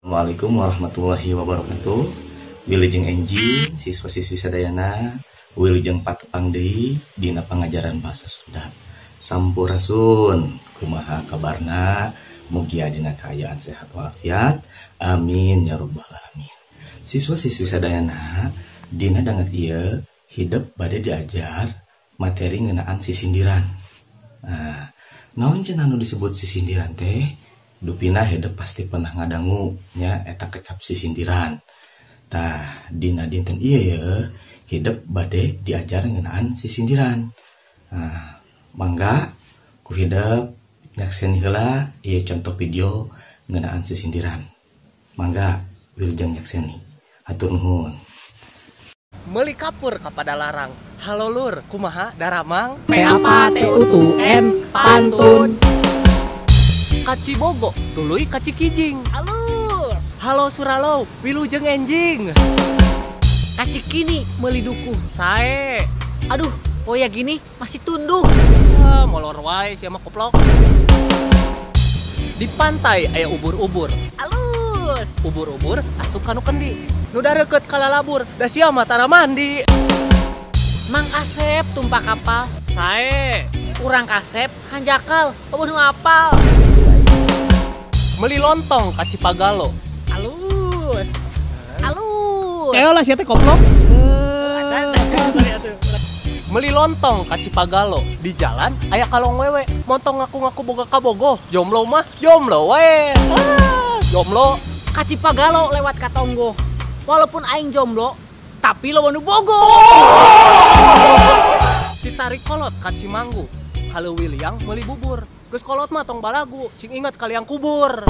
Assalamualaikum warahmatullahi wabarakatuh. Wilujeng enjing siswa-siswi sadayana, wilujeng patepang deui dina pangajaran bahasa Sunda. Sampurasun, kumaha kabarna? Mugia dina kaayaan sehat walafiat. Amin ya rabbal alamin. Siswa-siswi sadayana, dina danget ieu hidep bade diajar materi ngeunaan sisindiran. Nah, naon cenah anu disebut sisindiran teh? Dupina hidep pasti pernah ngadangu nya eta kecap sisindiran. Tah, dina dinten ieu ye hidep bade diajar ngeunaan sisindiran. Nah, mangga ku hidep nyakseni heula ieu contoh video ngeunaan sisindiran. Mangga wilujeng nyakseni. Hatur nuhun. Meuli kapur ka Padalarang. Halo lur, kumaha daramang? P A P T U T N pantun. Ka Cibogo tuluy ka Cikijing. Alus. Halo Suralo, wilujeng enjing. Ka Cikini meuli duku. Sae. Aduh, oh ya gini masih tunduh. Ah, molor wae sia mah koplok. Di pantai aya ubur-ubur. Alus. Ubur-ubur asup kanu kendi. Nu dareukeut ka lalabur, da sia mah tara mandi. Mang Asep tumpak kapal. Sae. Urang kasep hanjakal, eueuh nu apal. Meuli lontong ka Cipagalo. Alus. Alus. Lah sia teh koplok. Meuli lontong ka Cipagalo. Di jalan aya kalong wewe, montong ngaku-ngaku boga kabogoh. Jomblo mah jomblo we. Ah, jomblo. Ka Cipagalo lewat ka Tonggo. Walaupun aing jomblo, tapi lo nu bogo. Ditarik kolot ka Cimanggu. Kalau William meuli bubur. Geus kolot mah tong balagu, sing ingat kaliang kubur.